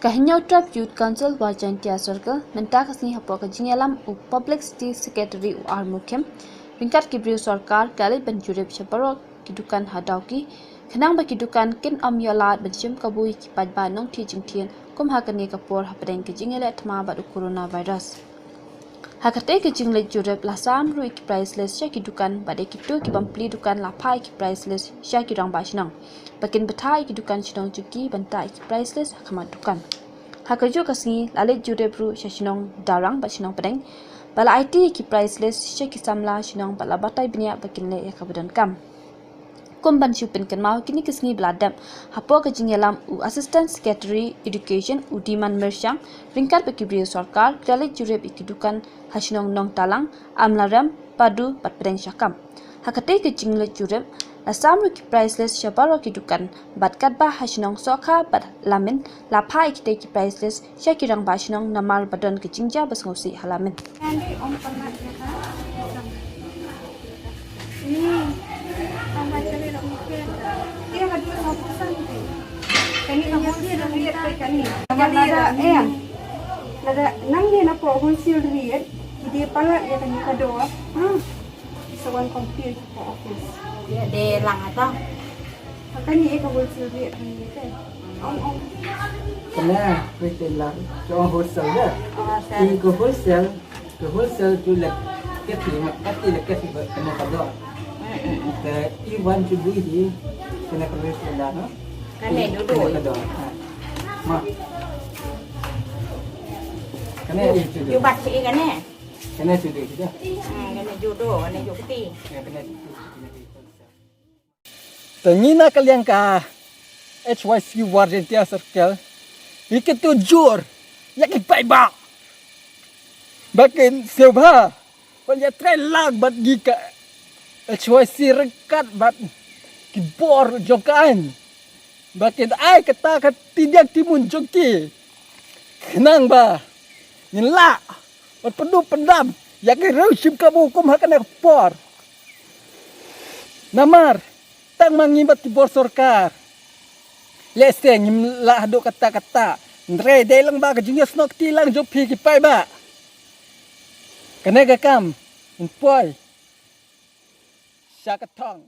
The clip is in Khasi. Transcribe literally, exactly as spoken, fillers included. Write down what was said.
Ka Hynñiewtrep Youth Council War Jaintia Circle mynta ka sngi hapoh ka jingïalam u Publicity Secretary u R Mukhim, ryngkat ki briew sorkar, ka la leit ban jurip sha baroh ki dukan ha Dawki, khnang ba ki dukan kin ym ïoh lad ban shim kabu ïa ki paidbah nongthied jingthied kum ha kane ka por hapdeng ka jingïaleh thma bad u coronavirus. Ha katei ka jingleit jurip la sam ruh ïa ki price list sha ki dukan bad ïa kito ki bym plie dukan la phah ïa ki price list sha ki rangbah shnong ba kin bthah ïa ki dukan shnong jong ki ban tah ïa ki price list ha khmat dukan. Ha kajuh ka sngi la leit jurip ruh sha shnong Darrang bad shnong Pdeng ba la aiti ïa ki price list sha ki samla shnong bad la batai bniah ba kin leh ïa kaba donkam. Kum ban shu pynkynmaw, kine ki sngi ba la dep hapoh ka jingïalam u Assistant Secretary Education u Diman Myrshang ryngkat bad ki briew sorkar ki la leit jurip ïa ki dukan ha shnong Nongtalang, Amlarem, Padu bad Pdeng Shakam. Ha katei ka jingleit jurip la sam ruh ki price list sha baroh ki dukan bad katba ha shnong Sokha bad Lamin la phah ïa kitei ki price list sha ki rangbah shnong namar ba don ka jingjia ba sngewsih ha Lamin. Lada, eh, lada nangne napoh wholesale rate, ki dei palat ïa kane ka dor. Hmm. Sa wan complain hapoh office. Ïa, dei lang ata. Kane ïa ka wholesale rate kane te. Ong, ong. Kane retail lang, ka ong wholesale de. Oh, sir. Ïa ka wholesale, ka wholesale tu la keti, ma kati la keti ba kane ka dor. Mm, mm, mm. Te i wan tu bui di, kane ka retail lang, no? Kane dudu. Kane ka dor. Ha. Ma. Kane ïa tu. Ïa bat si kane. Kane tu di kita. Hmm, kane judo, kane ju keti. Ya, kane tu. Te ngi na ka liang ka H Y C War Jaintia Circle, ngi kyntu jur ïa ki paidbah ba kin sngewbha ban ïatrei lang bad ngi ka H Y C ryngkat bad ki bor jong ka aiñ ba kin ai kata ka tidiang timun jong ki, khnang ba ngin lah ban pynduh pyndam ïa ki riew shim kabu kum ha kane ka por. Namar tang ma ngi bad ki bor sorkar, lehse ngim lah haduh katta katta, hynrei dei lang ba ka jingïasnoh kti lang jong phi ki paidbah. Kane ka kam ngin poi sha ka thong.